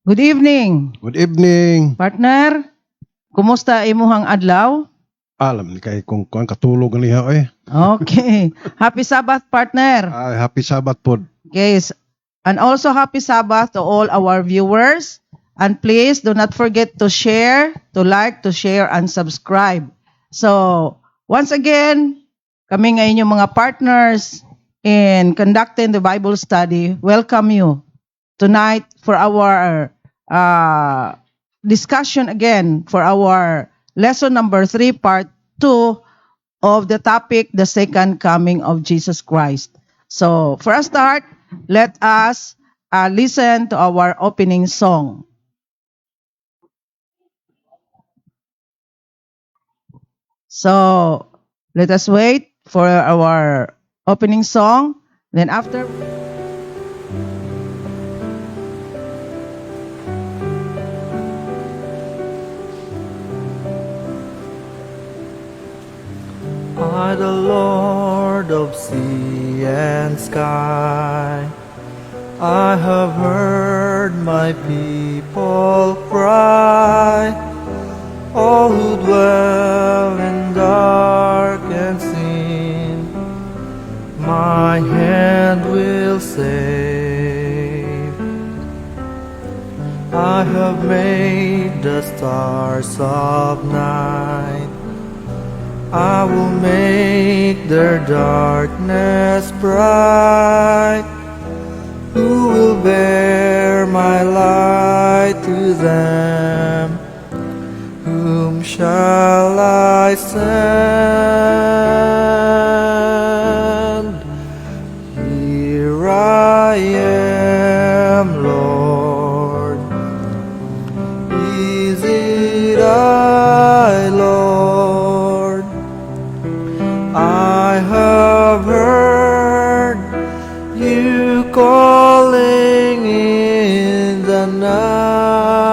Good evening, Good evening. Partner. Kumusta imuhang adlaw? Alam ni kay kung kuan katulog niya eh. Okay. Happy Sabbath, partner. Ay, happy Sabbath pod. Okay. And also happy Sabbath to all our viewers. And please do not forget to share, to like, to share, and subscribe. So, once again, kami ngayon yung mga partners in conducting the Bible study, welcome you tonight for our discussion again for our lesson number 3, part 2 of the topic, the second coming of Jesus Christ. So, for a start, let us listen to our opening song. So, let us wait for our opening song. Then after. I, the Lord of sea and sky, I have heard my people cry, all who dwell in dark and sin, my hand will save. I have made the stars of night. I will make their darkness bright. Who will bear my light to them? Whom shall I send? Here I am, Lord. Is it I, Lord? I have heard you calling in the night.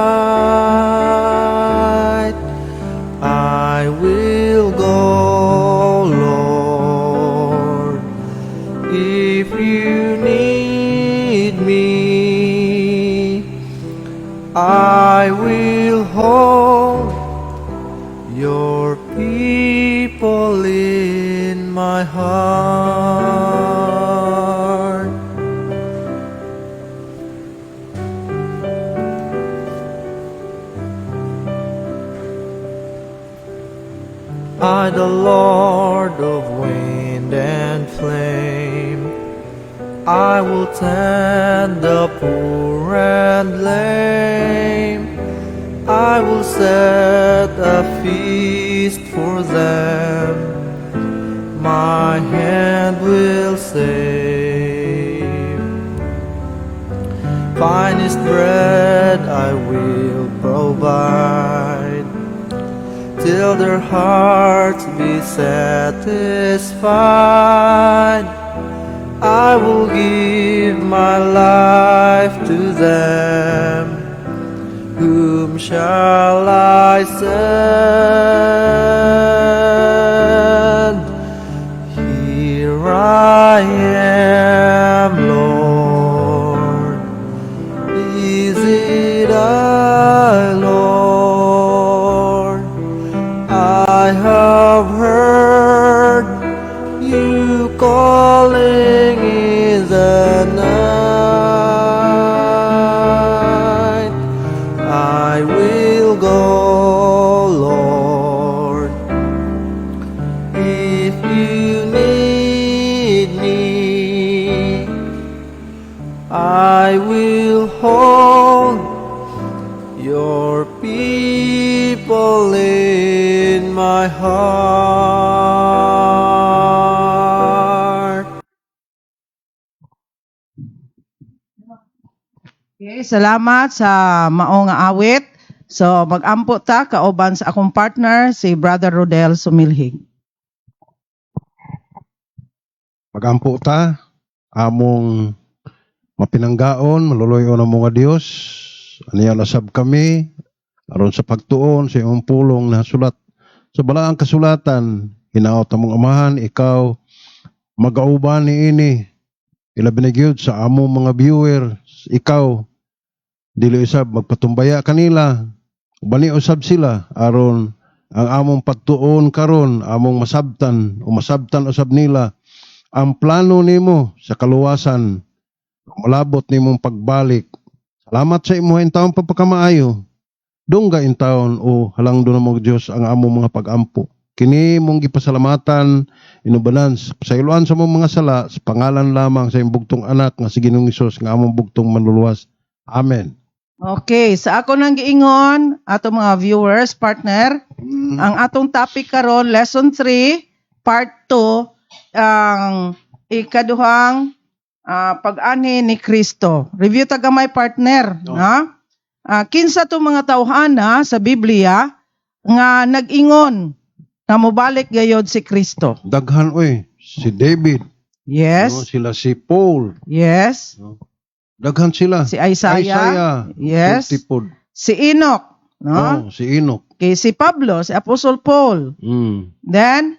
I will go, Lord, if you need me. I will hold your people in my heart. I, the Lord of wind and flame, I will tend the poor and lame. I will set a feast for them. My hand will save. Finest bread I will provide till their hearts be satisfied. I will give my life to them. Whom shall I send? Here I am, Lord. Is it I, Lord? I have heard you calling in the night. I will go, Lord, if you need me. I will hold your people in my heart. Okay, salamat sa mao nga awit. So mag-ampo ta kauban sa akong partner si Brother Rodel Sumilhig. Magampo ta among mapinanggaon, maluloy-on ang mga Dios. Aniya lasab kami aron sa pagtuon sa imong pulong na sulat sa balaang kasulatan. Hinaot among Amahan, ikaw magauban niini, ilabi na gyud sa among mga viewer, ikaw Dili usab magpatumbaya kanila. Ubani usab sila aron ang among pagtuon karon among masabtan o masabtan usab nila ang plano nimo sa kaluwasan, malabot nimong pagbalik. Salamat sa imo intawon pagpakamaayo. Dungga intawon o halangdon mo, Dios, ang among mga pagampo. Kini mong gipasalamatan inubanan sa iluan sa mong mga sala sa pangalan lamang sa imong bugtong anak nga si Ginoong Hesus nga among bugtong manluluwas. Amen. Okay, sa ako nang giingon ato mga viewers, partner, ang atong topic karon, lesson 3, part 2, ang ikaduhang pag-anhi ni Kristo. Review ta gamay, partner, Oh. ha? Kinsa tong mga tawhana sa Biblia nga nag-ingon nga mobalik gayod si Kristo? Daghan oy, si David, no, sila si Paul, daghan sila. Si Isaiah. Isaiah, Tipod. Si Enoch, no? Oh, si Enoch. Okay, si Pablo, si Apostle Paul. Then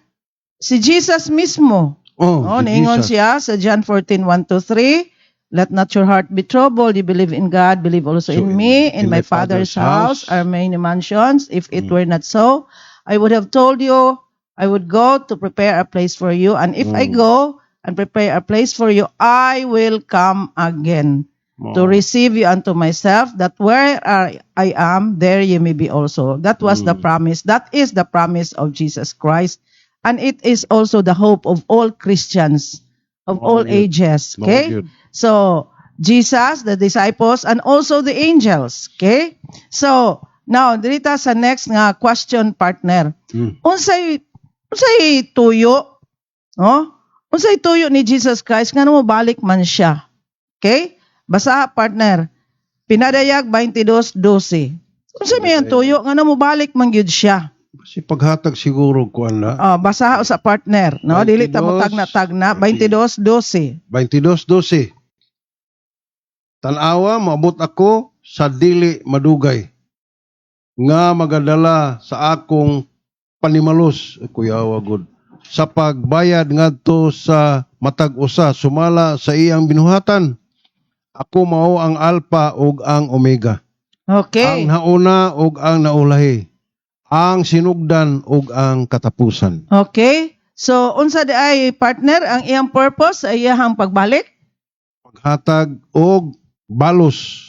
si Jesus mismo. Oh, No, si niingon Jesus. siya sa John 14:1 to 3, "Let not your heart be troubled. You believe in God, believe also So in me. In my Father's house are many mansions. If it were not so, I would have told you. I would go to prepare a place for you. And if I go and prepare a place for you, I will come again to receive you unto myself, that where I am, there you may be also." That was the promise. That is the promise of Jesus Christ. And it is also the hope of all Christians of Mao all gyud. ages. Mao Okay? gyud. So, Jesus, the disciples, and also the angels. Okay? So, now, dito sa next nga question, partner. Unsay tuyo? No? Unsay tuyo ni Jesus Christ nga balik man siya? Okay? Basa, partner. Pinadayag 22:12. Unsa may ang tuyo nga mobalik man gyud siya? Si paghatag siguro kuan na. Oh, basa sa, partner, no? Dili ta mo 22, tagna-tagna. 22:12. 22:12. Tan-awa, maabot ako sa dili madugay nga magadala sa akong panimalos, kuya gud, sa pagbayad ngadto sa matag usa sumala sa iyang binuhatan. Ako mao ang Alpha ug ang Omega, ang nauna ug ang naulahi, ang sinugdan ug ang katapusan. Okay. So unsa di ay, partner, ang iyang purpose sa iyang pagbalik? Paghatag og balos.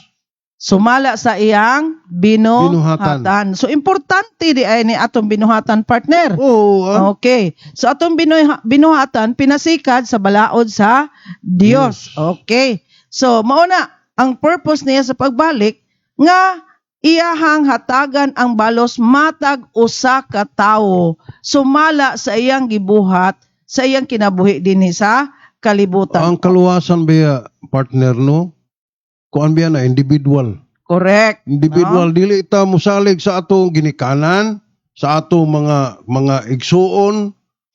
Sumala sa iyang binuhatan. Binuhatan. So importante di ay ni atong binuhatan, partner. Oo, ah. Okay. So atong binuhatan pinasikat sa balaod sa Dios. Dios. Okay. So mao na ang purpose niya sa pagbalik nga iyahang hatagan ang balos matag usa ka tawo sumala sa iyang gibuhat sa iyang kinabuhi dinhi sa kalibutan. Ang kaluwasan biya, partner, no? Kuan biya na individual. Individual, dili ta mosalig sa atong ginikanan, sa atong mga igsuon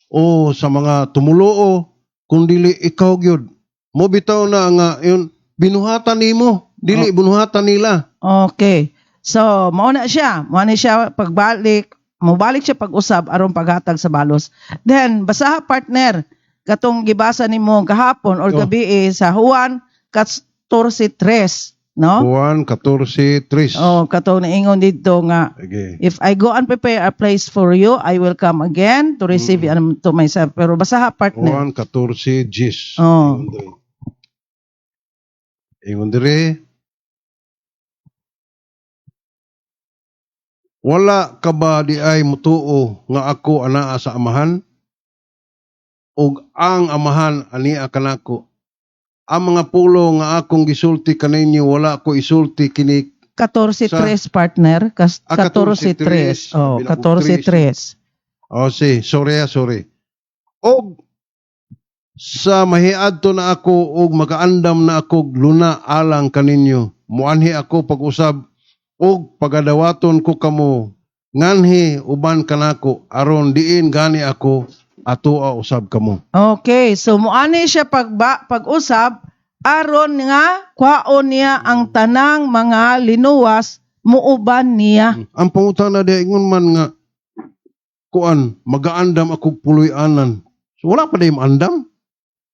o sa mga tumuluo, kundili ikaw gyud. Mo bitaw na nga yun binuhatan nimo, dili binuhatan nila. Okay. So, mao na siya. Mao ni siya pagbalik, mobalik siya pag-usab aron paghatag sa balos. Then, basaha, partner, katong gibasa nimo gahapon or gabi eh, sa Juan 14:3, no? Juan 14:3. Oh, katong niingon dito nga, Sige. "If I go and prepare a place for you, I will come again to receive you unto myself." Pero basaha, partner. Juan 14:10. Oh. Ingon dire. Wala ka ba di ay mutuo nga ako anaa sa Amahan ug ang Amahan ania kanako? Ang mga pulong nga akong gisulti kaninyo, wala ko isulti kini 14:3, partner. Ah, 14:3. Oh, 14:3. 14:3. Oh, si, sorry ah, sorry. Og sa mahiadto na ako og makaandam na ako luna alang kaninyo, muanhi ako pag-usab og pagadawaton ko kamo nganhi uban kanako aron diin gani ako atoa usab kamo. Okay, so muani siya pag-usab aron nga kwaon niya ang tanang mga linuwas, muuban niya. Ang pangutana di ingon man nga kuan magaandam ako puloy-anan. So wala pa day andam.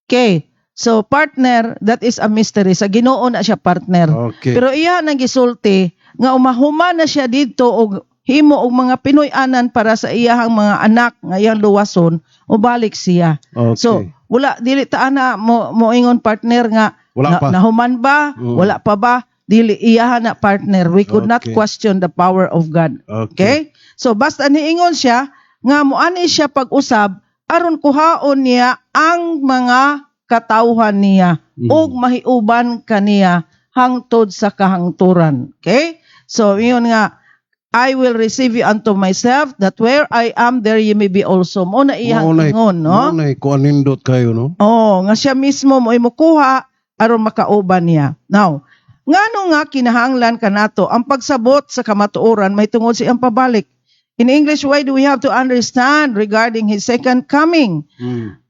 Okay. So partner, that is a mystery. Sa Ginoo na siya, partner. Pero iya nang gisulti nga umahuman na siya dito og himo og mga Pinoy-anan para sa iyahang mga anak nga iyang luwason, ubalik siya. So wala, dili ta ana mo moingon, partner, nga Wala na, pa. nahuman ba? Wala pa ba? Dili, iyahan na, partner. We could not question the power of God. Okay? So basta niingon siya nga muani siya pag-usab aron kuhaon niya ang mga katawhan niya ug mahiuban kaniya hangtod sa kahangturan. Okay? So ingon nga, "I will receive you unto myself, that where I am, there ye may be also." Mao na iyang ingon, no? Mao na'y kuan, nindot kayo, no? Oh, nga siya mismo mo mukuha aron makauban niya. Now, ngano nga kinahanglan kanato ang pagsabot sa kamatuoran may tungod sa iyang pabalik? In English, why do we have to understand regarding his second coming?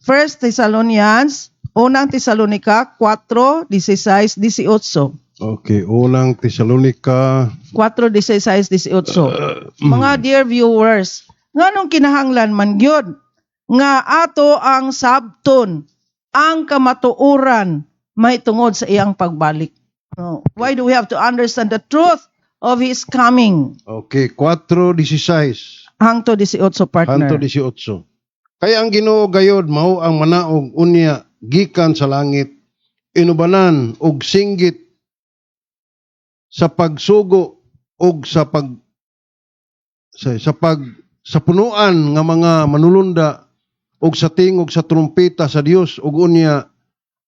First Thessalonians, Unang Tesalonica 4, 16, 18. Okay, Unang Tesalonica 4, 16, 18. Mga dear viewers, nganong kinahanglan man gyud nga ato ang sabton ang kamatuoran may tungod sa iyang pagbalik? No. Why do we have to understand the truth of his coming? Okay, 4:16. Hangtod 18, partner. Hangtod 18. Kay ang Ginoo gayod mao ang manaog unya gikan sa langit, inubanan og singgit sa pagsugo og sa punuan nga mga manulunda og sa tingog sa trumpeta sa Dios, ug unya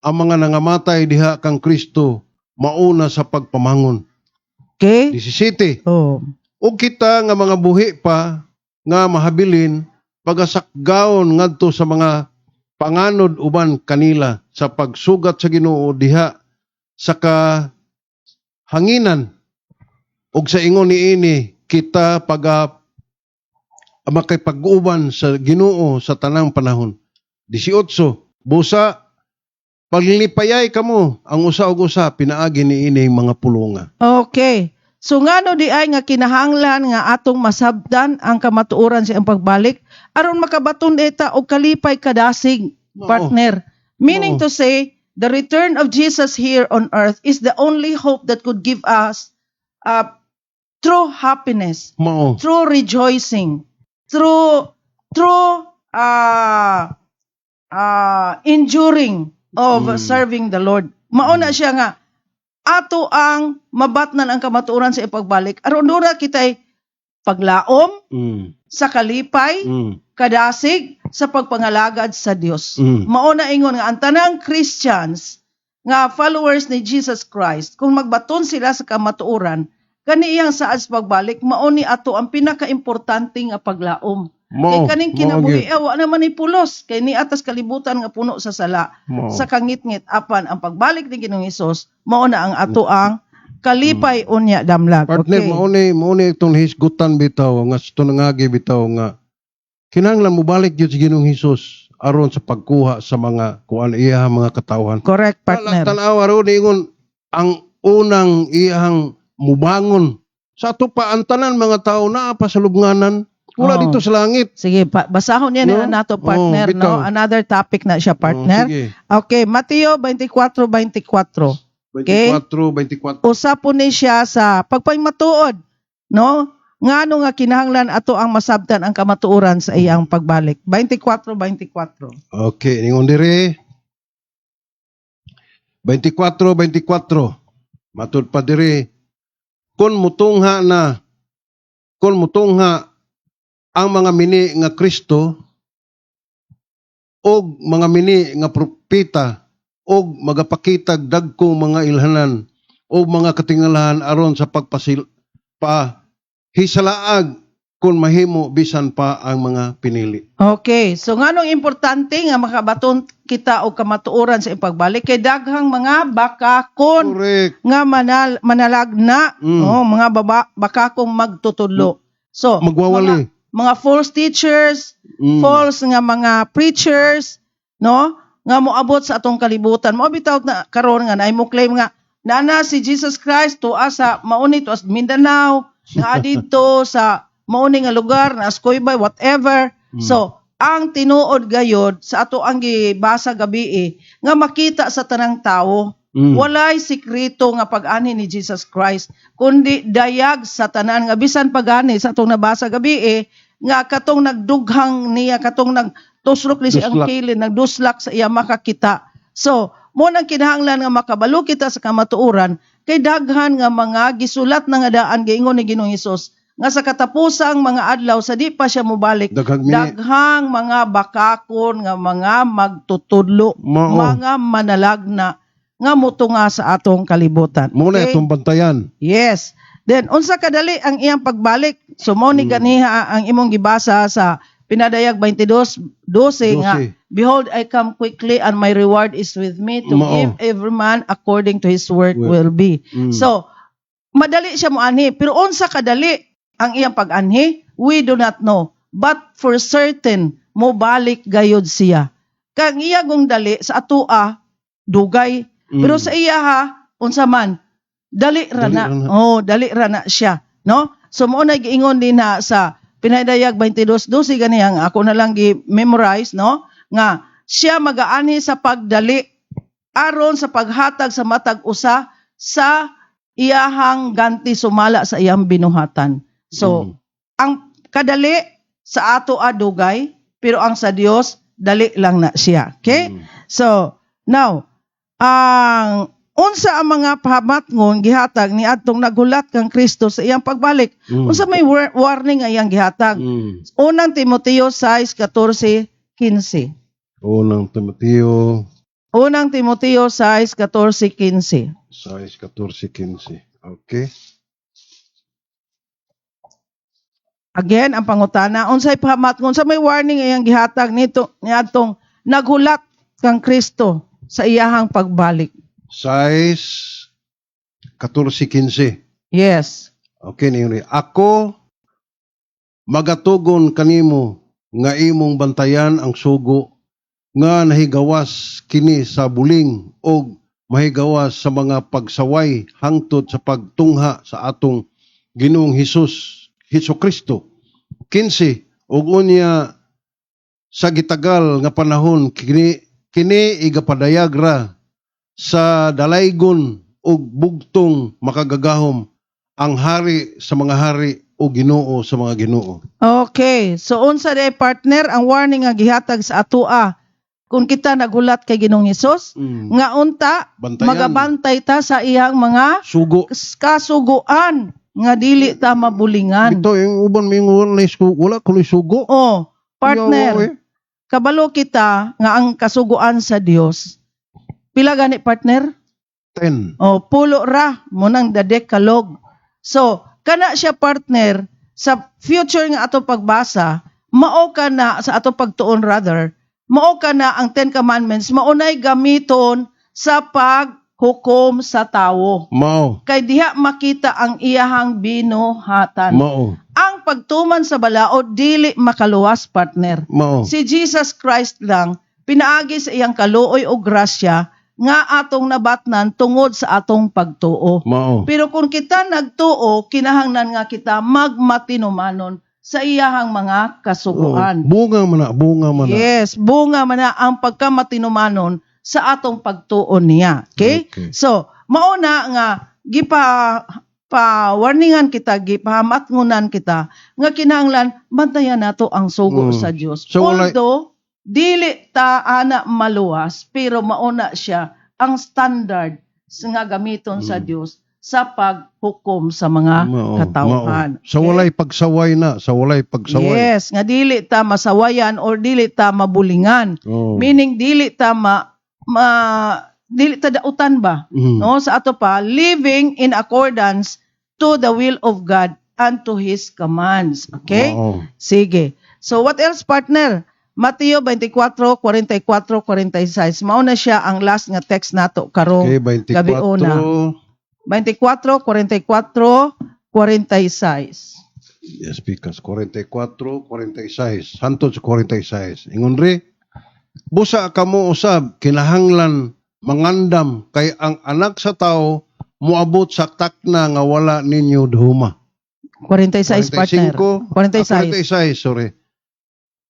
ang mga nangamatay diha kang Kristo mauna sa pagpamangon. 17. Ug kita nga mga buhi pa nga mahabilin pagasakgaon ngadto sa mga panganod uban kanila sa pagsugat sa Ginoo diha sa kahanginan, ug sa ingon niini kita paga makipag-uban sa Ginoo sa tanang panahon. 18. Busa paglipayay kamo ang usa og usa pinaagi niini mga pulonga. Okay. So ngano di ay nga kinahanglan nga atong masabtan ang kamatuoran sa iyang pagbalik aron makabaton eta og kalipay, kadasig, partner? Meaning to say, the return of Jesus here on earth is the only hope that could give us true happiness, true rejoicing, true true enduring of serving the Lord. Mao na siya nga ato ang mabatnan ang kamatuoran sa ipagbalik aron duna kitay paglaom sa kalipay, kadasig sa pagpangalagad sa Dios. Mao na ingon nga ang tanang Christians nga followers ni Jesus Christ, kung magbaton sila sa kamatuoran kani iyang saad sa pagbalik, mao ni ato ang pinakaimportante nga paglaom. Kay kaning Mao kinabuhi gyud. eh, wa naman ni pulos kay ni atas kalibutan nga puno sa sala, sa kangitngit, apan ang pagbalik ni Ginoong Hesus, mao na ang ato ang kalipay unya damlag. Partner, mao ni itong hisgutan bitaw nga sa nangagi bitaw nga kinahanglan mobalik gyud si Ginoong Hesus aron sa pagkuha sa mga kuan, iya mga katawhan. Correct, partner. Tan-awa ron, ingon ang unang iyang mubangon. Sa ato pa ang tanan mga tao naa pa sa lubnganan, wala dito sa langit. Sige, basahon niya No? na nato, partner, Oh, bitaw. no? Another topic na siya, partner. Oh, sige. Okay, Mateo 24:24. Okay. 24, 24. Usa po ni siya sa pagpamatuod, no? Ngano nga kinahanglan ato ang masabtan ang kamatuoran sa iyang pagbalik? 24:24. Okay, ningon dire 24, 24. Matud pa dire, kon mutungha ang mga mini nga Kristo og mga mini nga propeta og magapakitag dagkong mga ilhanan og mga katingalahan aron sa pagpasil pa hisalaag, kung mahimo, bisan pa ang mga pinili. Okay, so nganong importante nga makabaton kita og kamatuoran sa ipagbalik? Kay daghang mga bakakon nga manalagna, no, mga bakakong magtutudlo. So, Magwawali. mga false teachers, false nga mga preachers, no? Nga moabot sa atong kalibutan. Mao bitaw na karon nga naay mo claim nga nana si Jesus Christ tuwa sa mauni, tuwa sa Mindanao, naa didto sa mauni nga lugar, na Coybay, whatever. So, Ang tinuod gayod sa ato ang gibasa gabi nga makita sa tanang tawo. Walay sikreto nga pag-anhi ni Jesus Christ kundi dayag sa tanan nga bisan pag-anhi sa atong nabasa gabi nga katong nagdughang niya, katong nagtuslok ni siya ang Duslak. kilid, nagduslak sa iya makakita. So, mo nang kinahanglan nga makabalo kita sa kamatuoran kay daghan nga mga gisulat na nga daan giingon ni Ginoong Hesus nga sa katapusang mga adlaw sa di pa siya mobalik, Daghang mini. daghang mga bakakon nga mga magtutudlo, Mao. mga manalagna nga mutunga sa atong kalibutan. Mo na Okay? itong bantayan. Yes. Then unsa kadali ang iyang pagbalik? So mo ni ganiha ang imong gibasa sa Pinadayag 22:12 nga, 12. "Behold, I come quickly and my reward is with me to Mao. give every man according to his work Work. will be." So madali siya moanhi, pero unsa kadali ang iyang pag-anhi? We do not know. But for certain, mobalik gayod siya. Kang iya gong dali sa atoa dugay. Pero sa iya ha, unsa man, dali ra Dali na. ra na. Oh, dali ra na siya, no? So mo na giingon din na sa Pinadayag 22:12 ganiya nga ako na lang gi-memorize, no? Nga siya magaanhi sa pagdali aron sa paghatag sa matag usa sa iyahang ganti sumala sa iyang binuhatan. So, ang kadali sa ato adugay, pero ang sa Dios dali lang na siya. Okay? So, now, ang unsa ang mga pahamatngon gihatag ni adtong naghulat kang Kristo sa iyang pagbalik? Unsa may warning nga iyang gihatag? Unang Timoteo 6:14, 15. Unang Timoteo. Unang Timoteo 6:14, 15. 6, 14, 15. Okay. Again, ang pangutana, unsay pahamatngon, unsa may warning iyang gihatag nito niadtong naghulat kang Kristo sa iyahang pagbalik? 6, 14, 15. Yes. Okay, ni "Ako magatugon kanimo nga imong bantayan ang sugo nga nahigawas kini sa buling og mahigawas sa mga pagsaway hangtod sa pagtungha sa atong Ginoong Hesus Hesus Kristo." 15. "Ug unya sa gitagal nga panahon kini kini igapadayag ra sa dalaygon ug bugtong makagagahom, ang hari sa mga hari o Ginoo sa mga ginoo." Okay. So unsa day, partner, ang warning nga gihatag sa atoa kung kita naghulat kay Ginoong Hesus? Nga unta Bantayan. Magabantay ta sa iyang mga Sugo. Kasuguan nga dili ta mabulingan. Ito yung uban may wala sugo, wala ko sugo. Oh, partner, Yawa, eh. Kabalo kita nga ang kasuguan sa Dios. Pila gani, partner? 10. Oh, pulo ra mo nang the Decalogue. So, kana siya, partner, sa future nga ato pagbasa, mao ka na sa ato pagtuon rather, mao ka na ang Ten Commandments maunay gamiton sa paghukom sa tawo. Mao. Kay diha makita ang iyahang binuhatan. Mao. Ang pagtuman sa balaod dili makaluwas, partner. Mao. Si Jesus Christ lang pinaagi sa iyang kaluoy o grasya nga atong nabatnan tungod sa atong pagtuo. Mao. Pero kung kita nagtuo, kinahanglan nga kita magmatinumanon sa iyahang mga kasuguan. Oo. Bunga man na, bunga man na. Yes, bunga man na ang pagkamatinumanon sa atong pagtuo niya. Okay? Okay. So, mauna nga gipa pa warningan kita, gipahamatngunan kita nga kinahanglan bantayan nato ang sugo sa Dios. So, Although dili ta ana maluwas, pero mauna siya ang standard sa nga gamiton sa Dios sa paghukom sa mga Mao. katawhan. Mao. Sa walay pagsaway na, sa walay pagsaway. Yes, nga dili ta masawayan or dili ta mabulingan. Oo. Meaning dili ta ma dili ta dautan ba? No, sa ato pa living in accordance to the will of God and to his commands. Okay? Mao. Sige. So what else, partner? Mateo 24, 44, 46. Mao na siya ang last nga text nato karong Okay, 24. gabiuna. 24, 44, 46. Yes, because 44, 46. Hantod sa 46. Ingon ri, "Busa kamo usab kinahanglan mangandam kay ang Anak sa Tao moabot sa takna nga wala ninyo duhuma." 46, partner. 45, 46. Ah, 46, sorry.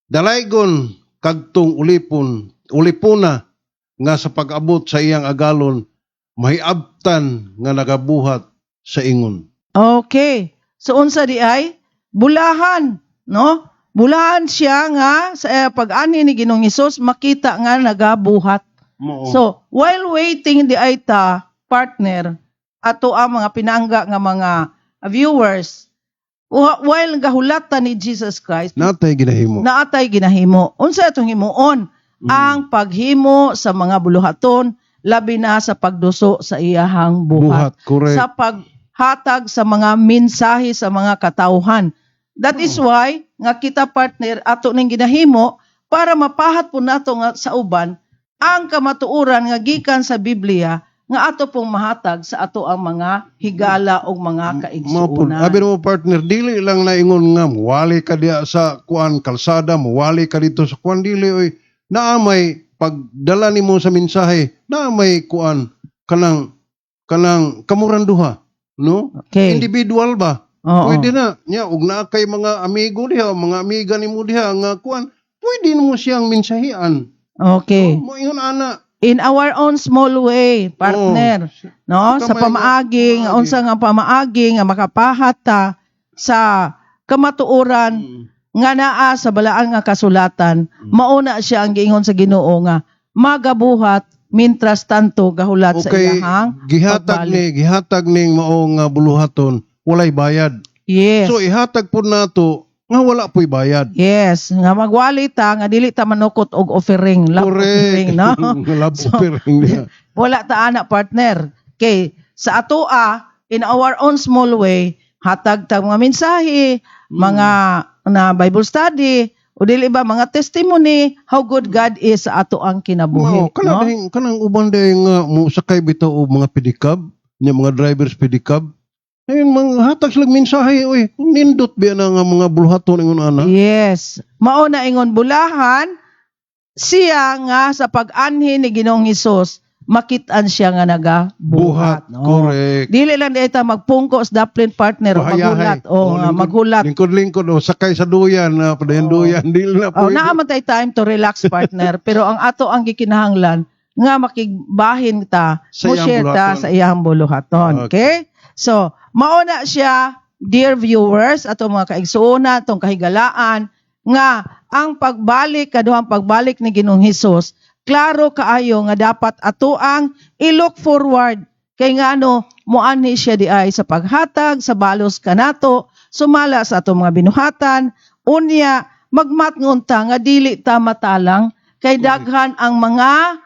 Dalaygon kadtong ulipon, ulipuna nga sa pag-abot sa iyang agalon mahiabtan nga nagabuhat sa ingon. Okay. So unsa di ay? Bulahan, no? Bulahan siya nga sa pag-ani ni Ginoong Hesus makita nga nagabuhat. Mao. So, while waiting di ay ta partner, ato ang mga pinangga nga mga viewers, while gahulat ta ni Jesus Christ, Natay ginahimo. Naatay ginahimo. Unsa atong himuon? Ang paghimo sa mga buluhaton, labi na sa pagduso sa iyahang buhat. Buhat, correct. Sa paghatag sa mga mensahe sa mga katawhan. That is why nga kita, partner, ato ning ginahimo para mapahat po nato nga sa uban ang kamatuoran nga gikan sa Biblia nga ato pong mahatag sa ato ang mga higala o mga Mao pud. kaigsuonan. Abi mo, partner, dili lang na ingon nga muwali ka diya sa kuan kalsada, muwali ka dito sa kuan, dili oy. Naa may pagdala nimo sa mensahe, naa may kuan kanang kamuranduha, no? Individual ba? Oo. Pwede na. Nya og naa kay mga amigo diha, mga amiga nimo diha nga kuan, pwede nimo siyang mensahian. Oh, mo ingon ana. In our own small way, partner, no? Sa Kamay nga, pamaagi nga pamaagi. Unsa nga pamaagi nga makapahat ta sa kamatuoran nga naa sa balaan nga kasulatan, mauna siya ang giingon sa Ginoo nga magabuhat mintras tanto gahulat sa Okay, iyahang gihatag pagbalik. ni gihatag ning maong nga buluhaton, walay bayad. So ihatag pud nato nga wala po'y bayad. Yes, nga magwali ta nga dili ta manukot og offering, love offering, no? Love So, offering niya. wala ta ana, partner. Kay sa atoa, in our own small way, hatag ta mga mensahe, mga na Bible study, o dili ba mga testimony how good God is sa ato ang kinabuhi, Mao, kana no? kanang uban day nga mo sakay bitaw og mga pedicab, nya mga drivers pedicab. Ayun, mga hatag sila mensahe oy. Nindot biya na nga mga buluhaton ingon ana. Yes. Mao na ingon bulahan siya nga sa pag-anhi ni Ginoong Hesus makit-an siya nga nagabuhat. Buhat, No? correct. Dili lang di ta magpungko sa daplin, partner, o Pahayahay. maghulat o Oh, nga lingkod- maghulat. Lingkod-lingkod o sakay sa duyan na padayon duyan dili na Oh, pwede. naa man tay time to relax, partner, pero ang ato ang gikinahanglan nga makigbahin ta, Sa mo iyang share ta buluhaton. sa iyang buluhaton. Okay? So, mao na siya, dear viewers, ato mga kaigsuonan, atong kahigalaan nga ang pagbalik, kaduhang pagbalik ni Ginoong Hesus, klaro kaayo nga dapat ato ang i-look forward kay ngano moanhi siya di ay sa paghatag sa balos kanato sumala sa atong mga binuhatan. Unya magmatngon ta nga dili ta matalang kay daghan ang mga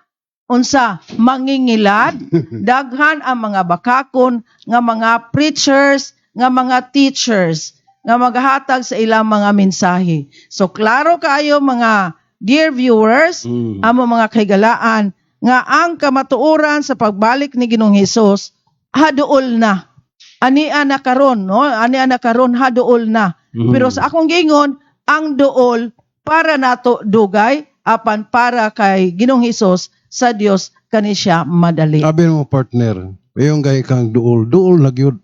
unsa mangingilad, daghan ang mga bakakon nga mga preachers, nga mga teachers nga maghatag sa ilang mga mensahe. So klaro kaayo, mga dear viewers, amo mga kahigalaan, nga ang kamatuoran sa pagbalik ni Ginoong Hesus haduol na. Ania na karon, no? Ania na karon, haduol na. Pero sa akong giingon, ang duol para nato dugay, apan para kay Ginoong Hesus, sa Dios kani siya madali. Sabi mo, partner, iyong gay kang duol, duol na gyud.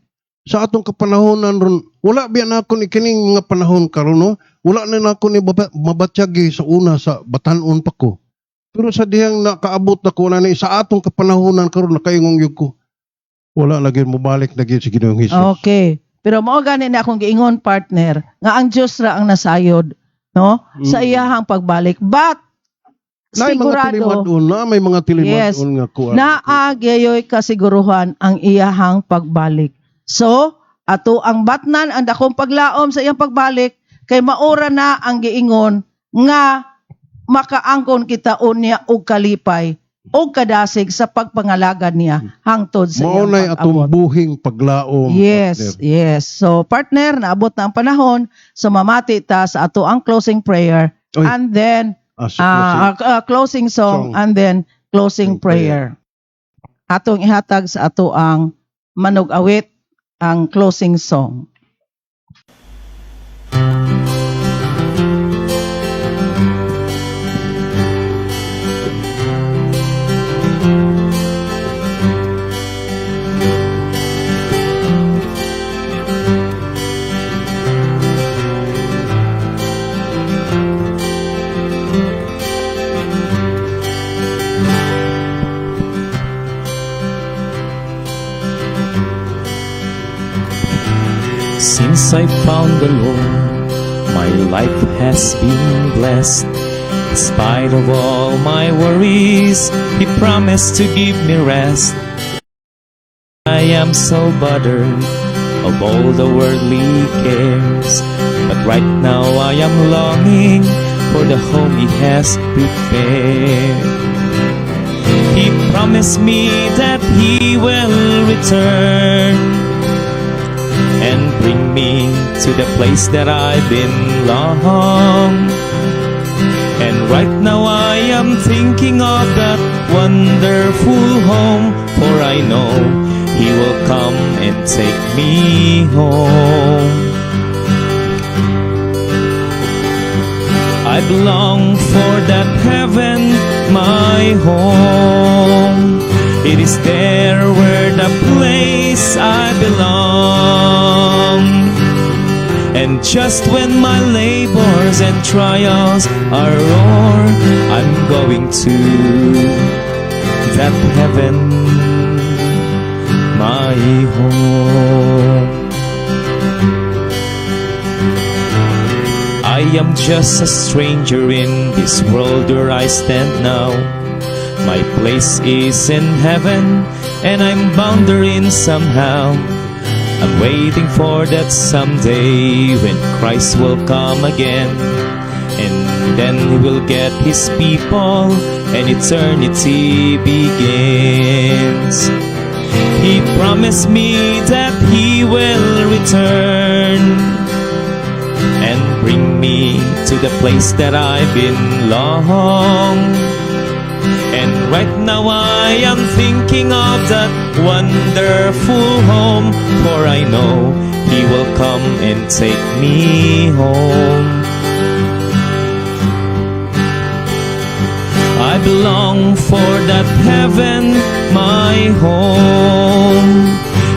Sa atong kapanahonan ron, wala biya na ako ni kining mga panahon karon, no? Wala na nako ni mabatyag eh, sa una sa batanon pa ko. Pero sa dihang nakaabot na ko na ni sa atong kapanahonan karon, nakaingong gyud ko. Wala na gyud mobalik na gyud si Ginoong Hesus. Okay. Pero mao gani na akong giingon, partner, nga ang Dios ra ang nasayod, no? Sa iyahang pagbalik. But Na mga sigurado tilimadon, na may mga tilimadon nga kuan. Naa gayoy kasiguruhan ang iyahang pagbalik. So, ato ang batnan ang dakong paglaom sa iyang pagbalik kay maura na ang giingon nga makaangkon kita unya og kalipay og kadasig sa pagpangalagad niya hangtod sa Mao iyang nay atong pag-abot. buhing paglaom, Yes, partner. yes. So partner, naabot na ang panahon. So mamati ta sa ato ang closing prayer Oy. and then Ah, sa closing. Closing song, Song. and then closing Closing prayer. prayer. Atong ihatag sa ato ang manug-awit ang closing song. Since I found the Lord, my life has been blessed. In spite of all my worries, He promised to give me rest. I am so bothered of all the worldly cares. But right now I am longing for the home He has prepared. He promised me that He will return and bring me to the place that I belong. And right now I am thinking of that wonderful home, for I know He will come and take me home. I belong for that heaven, my home. It is there where the place I belong. And just when my labors and trials are o'er, I'm going to that heaven, my home. I am just a stranger in this world where I stand now. My place is in heaven, and I'm bound therein somehow. I'm waiting for that someday when Christ will come again. And then He will get His people, and eternity begins. He promised me that He will return and bring me to the place that I belong. And right now I am thinking of that wonderful home, for I know He will come and take me home. I belong for that heaven, my home.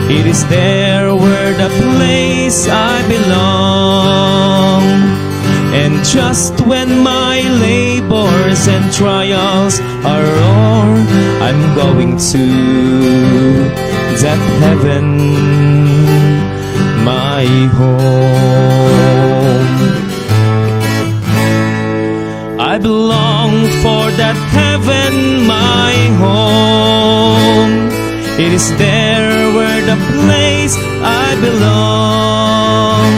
It is there where the place I belong. And just when my labors and trials are o'er, I'm going to that heaven, my home. I belong for that heaven, my home. It is there where the place I belong.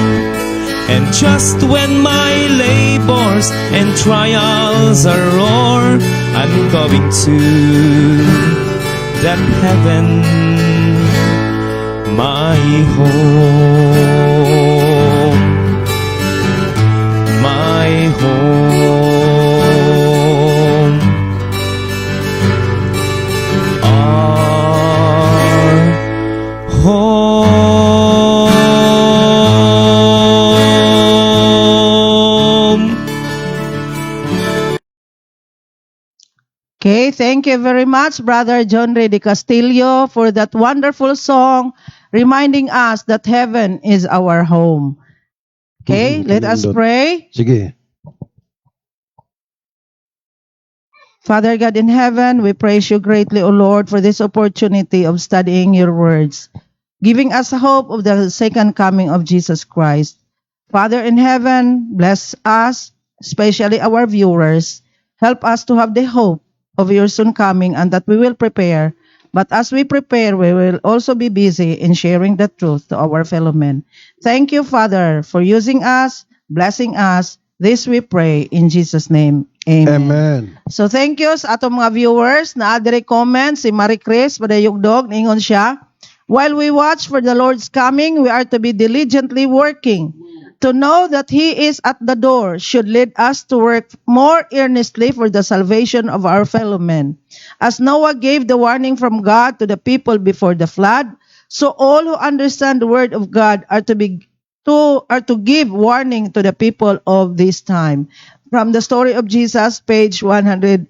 And just when my labors and trials are o'er, I'm going to that heaven, my home, my home. Our home. Okay, thank you very much, Brother John Ray de Castillo, for that wonderful song reminding us that heaven is our home. Okay, let us Nindot. Pray. Sige. Father God in heaven, we praise you greatly, O Lord, for this opportunity of studying your words, giving us hope of the second coming of Jesus Christ. Father in heaven, bless us, especially our viewers. Help us to have the hope of your soon coming and that we will prepare. But as we prepare, we will also be busy in sharing the truth to our fellow men. Thank you, Father, for using us, blessing us. This we pray in Jesus' name. Amen. Amen. So thank you sa atong mga viewers na adre comment si Marie Chris Padayugdog. Ningon siya, "While we watch for the Lord's coming, we are to be diligently working. To know that He is at the door should lead us to work more earnestly for the salvation of our fellow men. As Noah gave the warning from God to the people before the flood, so all who understand the word of God are to give warning to the people of this time." From the Story of Jesus, page 180.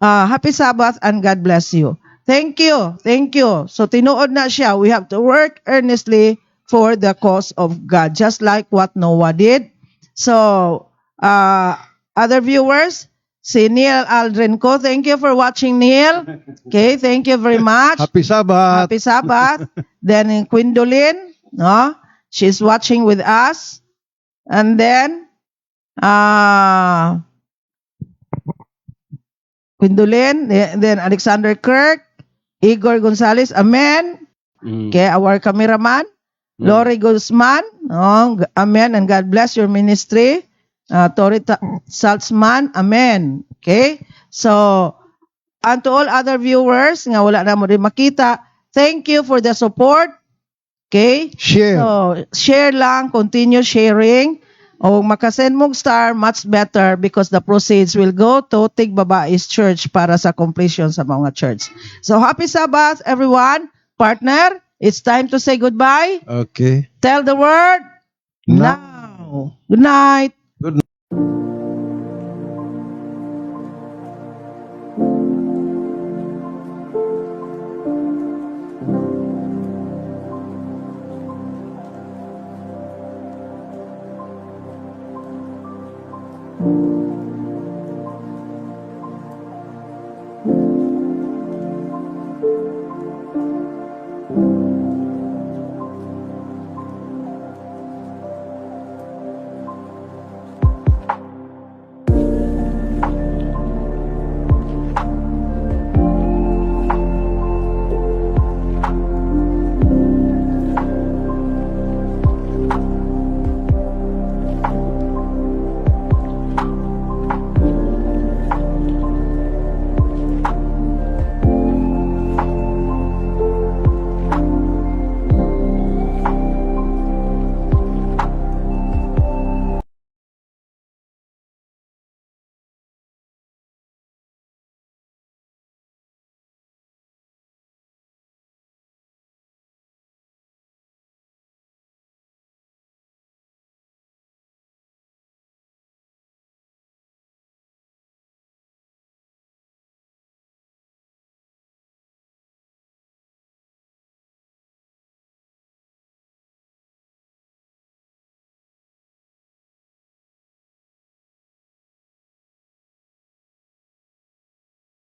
Happy Sabbath and God bless you. Thank you. Thank you. So tinuod na siya. We have to work earnestly for the cause of God, just like what Noah did. So, other viewers, si Neil Aldrin ko. Thank you for watching, Neil. Okay, thank you very much. Happy Sabbath. Happy Sabbath. Then Quindolin, No? She's watching with us. And then, Gwendolyn, then Alexander Kirk, Igor Gonzalez, amen. Okay, our cameraman, Lori Guzman, no? Amen, and God bless your ministry. Tori Saltzman, amen. Okay? So, and to all other viewers nga wala na mo rin makita, thank you for the support. Okay? Share. So, share lang, continue sharing. O makasend mong star, much better because the proceeds will go to Tigbabais Church para sa completion sa mga church. So, happy Sabbath, everyone. Partner, it's time to say goodbye. Okay. Tell the world Now. now. Good night. Good.